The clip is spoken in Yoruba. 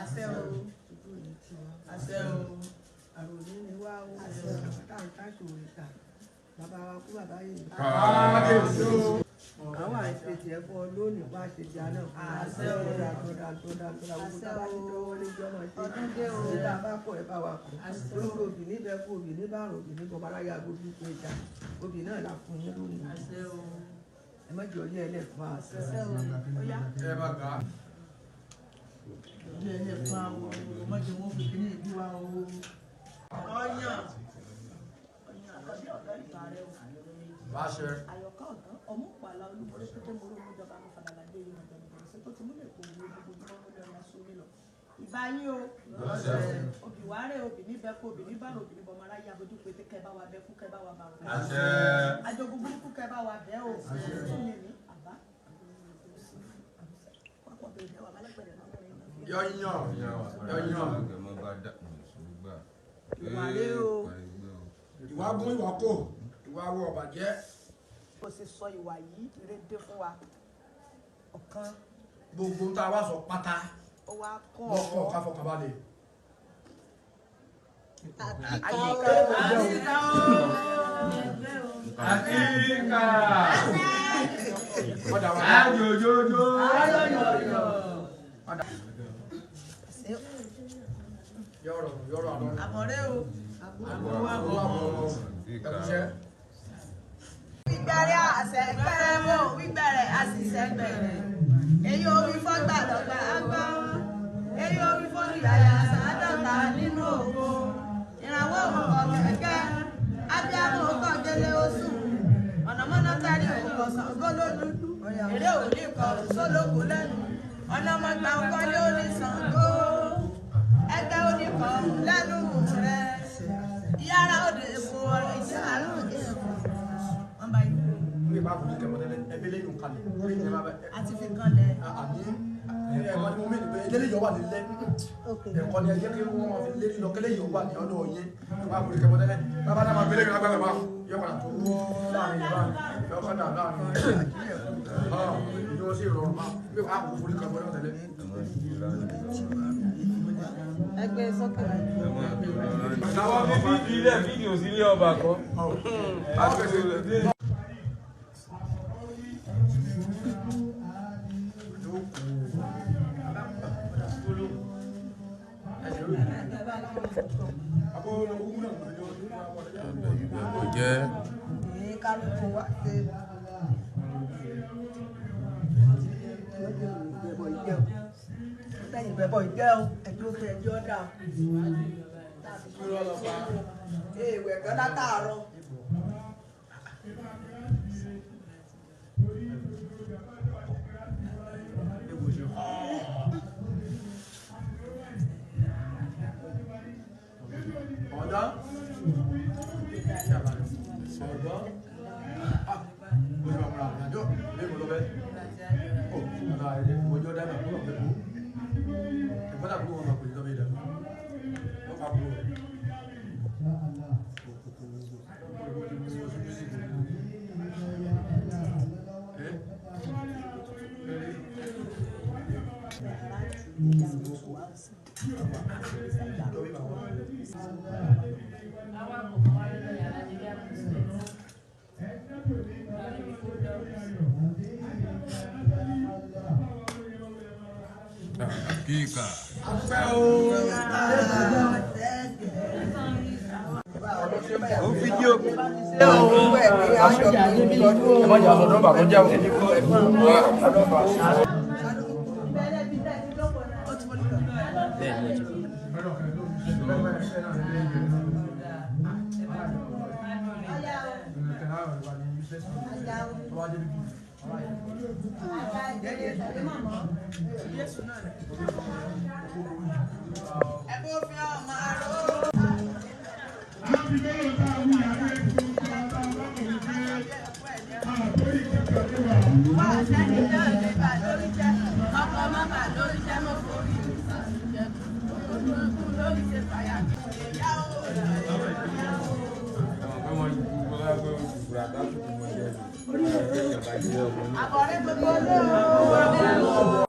Àṣẹ o. Àṣẹ o. Àròyé ni wá o. Táǹtà ṣòro ìta. Bàbá wa kú bàbá yìí. Kábíyèsí o. Àwọn àìsè tiẹ̀ fún ọ lónìí wá ṣe ti àná fún wa. Àṣẹ o. Tó dáa tó dáa tó dáa tó dáa gbogbo tá a bá ti dọ́wọ́ lé jọ́ máa ṣe. Ọdún dé o. Ṣé tá a bá kọ̀ ẹ bá wa kọ̀. Àṣẹ o. Olórí obì níbẹ̀ kú obì ní bàrùn obì ní bọ̀bá aráyé agbójú pé ìta. Obì náà la fún yín lónìí. Àṣẹ o. Ẹ má jẹ́ orí ẹlẹ́ fún wa. Àṣẹ o. Ó yá. Ẹ bá gbà á. Ilé ilé fún wa o. Má jẹ́ wọ́n fi kíní ìbú wa o. Ọyàn. Ọyàn àkọ́bí ọ̀dọ́ ìta rẹ o. Báṣẹ. Àyọ̀ká ọ̀gán ọmú pàlà olúborí pété moró mú jọba mi fàlàlà dé ìmọ̀ jọ̀nìjọ̀nì ṣe tó ti múlẹ̀ kó owó gbogbo ojúmọ́ múlẹ̀ ọ̀la sómi lọ. Ìbá yín o. Obì wàárẹ̀ obì níbẹ̀ kó obì níbàrò obì níbọ̀ ọmọ aráyé abojú pété kẹ́ bá wa bẹ́ kú kẹ́ bá wa bàrò. Àṣẹ. Ajogun burúkú kẹ́ bá wa bẹ́ o. Tún mi ní àbá. Yọ̀yàn. Yọ̀yàn. Ìwà rèé o. Ìwà gún ìwà kò. Ìwà wọ ọ̀bàjẹ́. Bó ṣe sọ ìwà yìí ire dé fún wa. Ọ̀kan Gbogbo tá a bá sọ pátá ó wá kọ́ lọ́kọ̀ ká fọkàn balẹ̀. Àyíká Àkíkà. Ọ̀dà wa. Àjòjòjò. Yọ̀rọ̀ yọ̀rọ̀ àná. Àbọ̀rẹ́ o. Àbọ̀ àbọ̀ ẹ̀kúṣẹ́. Wígbẹ̀rẹ̀ àṣẹgbẹ̀rẹ̀ bò wígbẹ̀rẹ̀ àṣìṣẹ́gbẹ̀rẹ̀. Èyí omi fọ́gbà lọ́gbà á gbọ́. Èyí omi fọ́nìyàyà sàádọ́ta nínú ògo. Ìrànwọ́ òkò kẹ̀kẹ́. Abíámọ̀ òkò gẹ́lẹ́ oṣù. Mọ̀nàmọ́ná tẹ́lẹ̀ òkò Ṣàngó lójú. Èrè òní kọ̀ sólókò lẹ́nu. Ọ̀nàmọ́gbà òkọ́lé òní Ṣàngó. Ẹgbẹ́ oníkọ̀ lẹ́nu rẹ̀. Ìyára òde èkó ọ̀rọ̀ ìṣẹ́ òde èkó. Wọ́n bá yí. Ní ìbá fojú kẹmọ tẹ́lẹ̀ ẹbí lẹ́yìn kalẹ̀. Lẹ́yìn ẹ bá bẹ. Àti fi kanlẹ̀. Àní ẹ̀kọ́ ni mo mẹ́rin pé eléyìí yóò wà nílẹ̀. Ẹ̀kọ́ ni ẹ jẹ́ kí wọ́n máa fi lérí lọ kẹ́lẹ́ yóò wà ní ọ̀dọ̀ yín. Ìbá fojú kẹmọ tẹ́lẹ̀. Bàbá náà máa gbélé ìrìn agbára bá yọ padà tó láàrin ìbá yọ padà láàrin. Ìlú wọn sì rọrùn máa bí wàá kó fojú kẹmọ tẹ́lẹ̀. Ẹgbẹ́ sókè. Àwọn fífi ìbílẹ̀ fídíò sílé ọba kan. Jẹ́ Ní kálukú wá ṣe. Ìbẹ̀bọ̀ ìjẹun. Ìbẹ̀bọ̀ ìjẹun. Ẹjọ́ fẹ́ ẹjọ́ dà. Èèwẹ̀ kan látàárọ̀. Ọ̀dọ́. Ọ̀dọ́. Ah, mo ṣe máa múra àjọ ní mo lọ bẹ́. Ó, ọ̀dọ́ àìjẹ́, mo jọ dábàá kúrò pé kú. Ẹ̀gbọ́n tàbí wọn máa pè ní lọ́bẹ̀ ìdàgbà. Wọ́n pa kúrò. Àkíkà. Àpẹ́ o. Ó fídíò. Ẹ má jẹ́ aṣọ nọ́mbà kan jẹ́ o. Ẹ̀bùn fi ọmọ àrò. Wá sẹ́ni náà lè bà lórí jẹ́, ọkọ̀ má bà lórí jẹ́ mọ́ forí jẹ́. Olúkú lórí ṣe fàyà. Ìyá o, ìyá o. Àbọ̀rẹ́ gbogbo lé o.